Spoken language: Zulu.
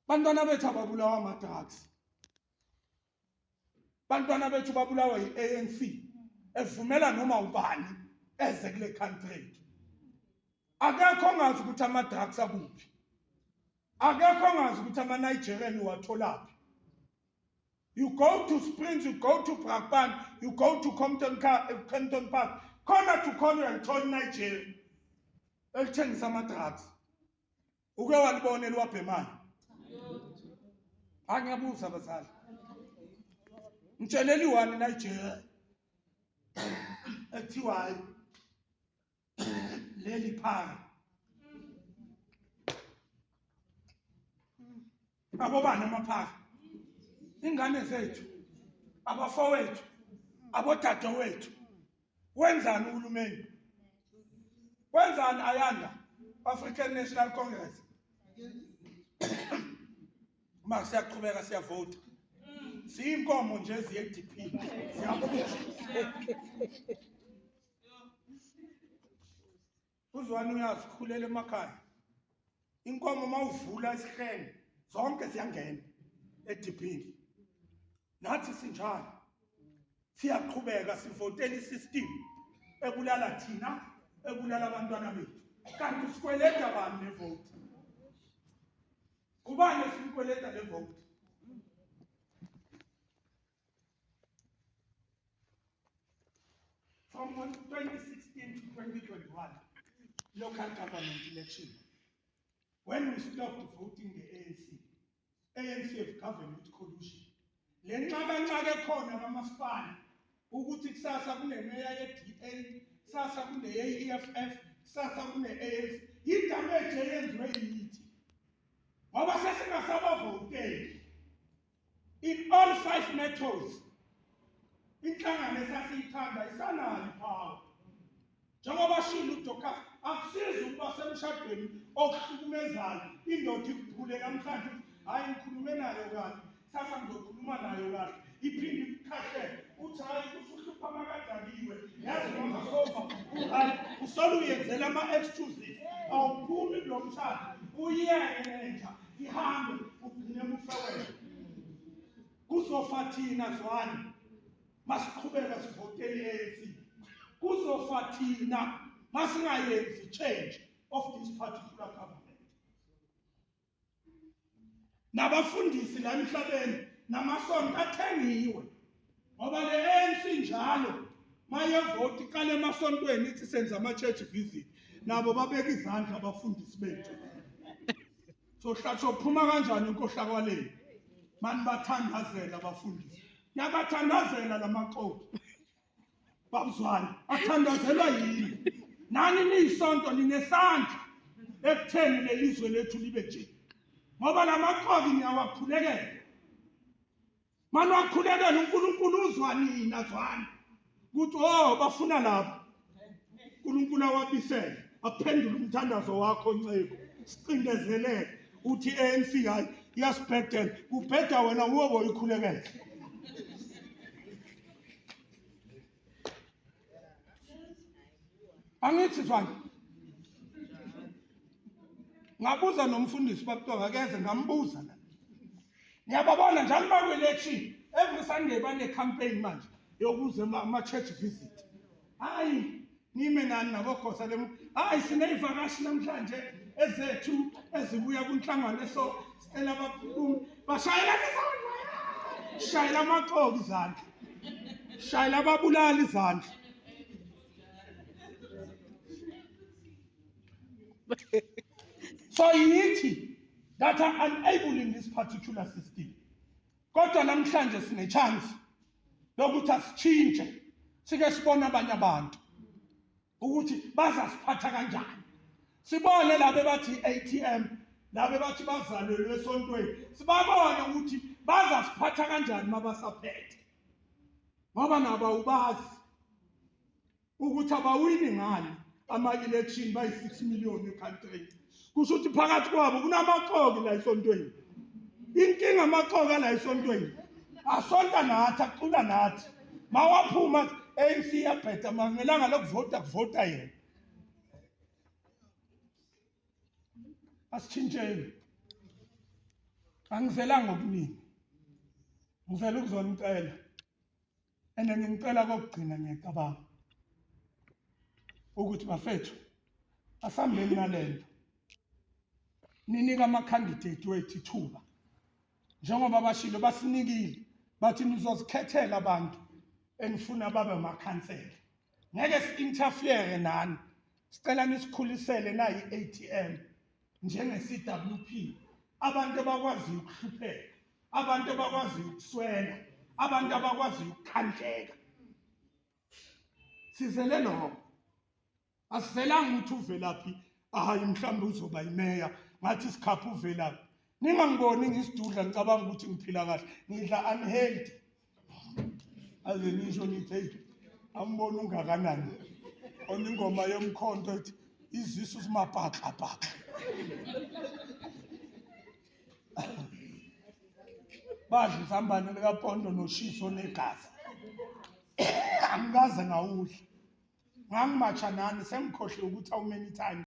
Bantwana bethu ababulawa ama-drugs, bantwana bethu babulawa yi-ANC evumela noma ubani eze kule country yethu. Akekho ongazi ukuthi ama-drugs akuphi, akekho ongazi ukuthi ama-Nigerian uwatholaphi. You go to Springs, you go to Brakpan, you go to Compton, Compton Park, corner to corner uyalithola iNigeria elithengisa ama-drugs. Uke walibona eliwabhemayo? Angiyabuza abazali. Ngitshelela i-one Nigeria ekuthiwa hayi leli phara. Abobani amaphara? Ingane zethu, abafowethu, abodadewethu. Wenzani uhulumeni? Wenzani Ayanda? African National Congress. Uma siyaqhubeka siyavota. Siyinkomo nje eziye DP. Siyaphusha. Uzwani uyazikhulela emakhaya. Inkomo mawuvula isihlenge zonke ziyangena ediphini. Nathi sinjalo. Siyaqhubeka sivotela isystem ebulala thina, ebulala abantwana bethu. Kanti sikweleta bani le vote? Ubani esimkweleta le vote? From 2016 to 2021 local government election, when we stopped voting the ANC, ANC have governed with collusion. Le nxakanxaka ekhona kamasipala ukuthi kusasa kunemeya ye-DA, kusasa kuneye-EFF, kusasa kune-ANC, yidamage eyenziwe yithi ngoba sesingasabavoteli. In all five metros inhlangano esasiyithanda isanayo ipower. Njengoba shilo uDocas, akusizi ukuba semshadweni okuhlukumezayo, indoda ikuphule namhlanje uthi hhayi ngikhulume nayo kahle, sasa ngizokhuluma nayo kahle, iphinde ikukhahlele uthi hhayi usuhlupha makadakiwe, yazi noma sofa hhayi usole uyenzela ama-excuses, awuphumi kulo mshado uyiyeke nenja ihambe ugcine mufewena. Kuzofa thina zwane masiqhubeka sivotele i-ANC, kuzofa thina masingayenzi change of this particular government. Nabafundisi la emhlabeni namasonto athengiwe ngoba le ANC njalo mayevoti iqala emasontweni ithi senza ama-church visit, nabo babeka izandla abafundisi bethu. Sohlatshwa phuma kanjani inkohlakaleni mani bathandazela abafundisi, nabathandazela lamaxoki babuzwane athandazelwa yini? Nani niyisonto ninesandla ekutheni lelizwe lethu libe nje, ngoba lamaxoki niyawakhulekela. Mani wakhulekela uNkulunkulu uzwa nina zwana ukuthi oh bafuna laba uNkulunkulu awabisele aphendule umthandazo wakho nceko sicindezeleke uthi ANC hayi iyasibhedela kubheda wena uwobo uyikhulekela. Angithi zwana ngabuza nomfundisi bakutoka akeze ngambuza la. Ngiyababona njalo bakwe-election every Sunday bane-campaign manje yokuza ama-church visit. Hayi nime nani nabokhosa le, hayi siney'vakashi namhlanje ezethu ezibuya kunhlangano eso sicela abakhulumi bashayela izandla, shayela amaxoki izandla, shayela ababulali izandla. So yithi that are unable in this particular system. Kodwa namhlanje sine chance lokuthi asitshintshe sike sibone abanye abantu ukuthi bazasiphatha kanjani. Sibone laba bathi ATM, laba bathi bazalelwe esontweni, sibabone ukuthi bazasiphatha kanjani mabasaphethe. Ngoba nabo awubazi ukuthi abawini ngani ama-election bayi-6 million ekhantrini. Kusho ukuthi phakathi kwabo kunamaxoki la esontweni. Inkinga amaxoki ala esontweni asonta nathi, acula nathi, mawaphuma ANC iyabheda, ngelanga lokuvota kuvota yena. Asitshintsheni. Angizelanga okuningi, ngizela ukuzonicela and ngingicela kokugcina. Ngiyacabanga ukuthi bafethu, asihambeni nalento, ninika ama-candidate wethu ithuba njengoba bashilo, basinikile, bathi nizozikhethela abantu enifuna babe amakhansela, ngeke si-interfere nani, sicela nisikhulisele nayi i-ATM njenge-CWP, abantu abakwaziyo ukuhlupheka, abantu abakwaziyo ukuswela, abantu abakwaziyo ukukhandleka. Sizele lokho, asizelanga ukuthi uvelaphi. Hayi, mhlawumbe uzoba imeya ngathi sikhapha uvelaphi. Ningangiboni ngisidudla, ngicabanga ukuthi ngiphila kahle, ngidla unhealthy, aze nisho nithi hey, ambona ungakanani ona ingoma yomkhonto ethi izisu zimabhaxa bhaxa, badla izambane likapondo noshiso negazi. Angikaze ngawudla, ngangimatsha nani, sengikhohle ukuthi how many times.